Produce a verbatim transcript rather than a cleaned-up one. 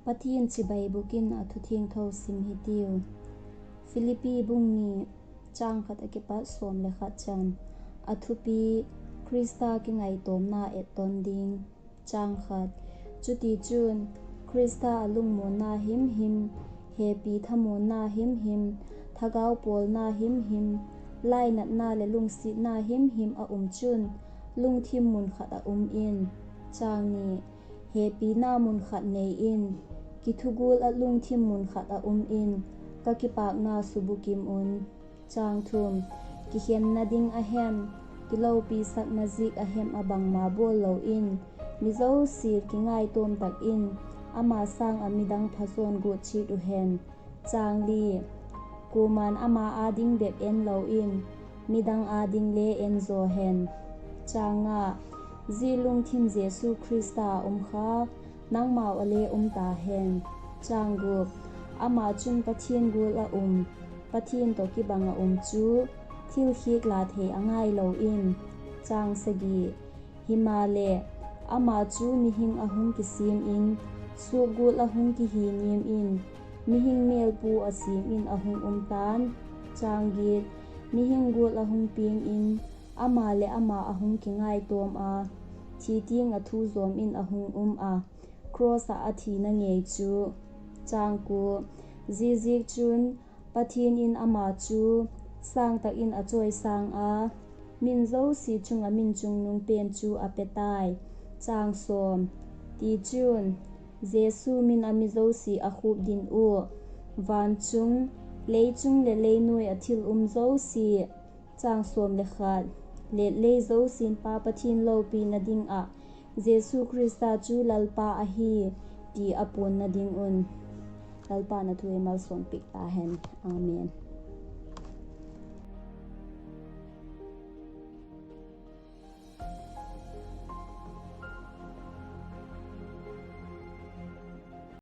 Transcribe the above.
Pathian chibai bûk in a thu thiangtho sim hitiu. Philippi bung ni, châng khat a kipat sawm le khat chan. A thupi: Khrista kingaitawmna etton ding. Chutichun, Khrista ah lungmuanna himhim, hepi thamuanna himhim, thagau pawlna himhim, lainatna leh lungsiatna himhim a um chun, lungthim mun khat ah um in. Chang ni, hepina mun khat nei in, kithugual ah lungthim mun khat ah um in, ka kipâkna subukim un. Chang thum, kikhenna ding a hem, kilopisakna ziak a hem ah bangma bawl lo in, mi zosia kingaitawm tak in, ama sâng ah midang phazawn guat chiat uh hen. Chang li, kuama'n ama â ding bep en lo in, midang â ding le en zaw hen. Chang nga, zia lungthim Jesu Khrista ah um kha, nangmau ah le um ta hen. Chang gup, ama chun Pathian gual ah um, Pathian tawh kibang ah um chu, thil khiak la thei a ngai lo in. Chang sagi, himaleh, ama chu mihing a hung kisiam in, suak gual ah hung kihi niam in, mihing mêlpu a siam in a hung um ta'n. Chang giat, mihing gual ah hung piang in, ama leh ama a hung kingaitawm a, thi tiang ah thu zawm in a hung um a, cross ah a thina ngei chu. Chang kua, ziaziakchun, Pathian in ama chu sâng tak in a chawisâng a, min zosia chung ah min chungnung pen chu a pe tai. Chang sawm, tichun, Jesu min ah mi zosia a khûp ding ua, van chung, lei chung leh lei nuai ah thil um zosia, chang sawm le khat, lei lei zosia'n Pa Pathian lopina ding ah, Jesu Khrista chu Lalpa ahi, ti a puanna ding un. Lalpa'n a thu ei malsawmpiak ta hen. Amen.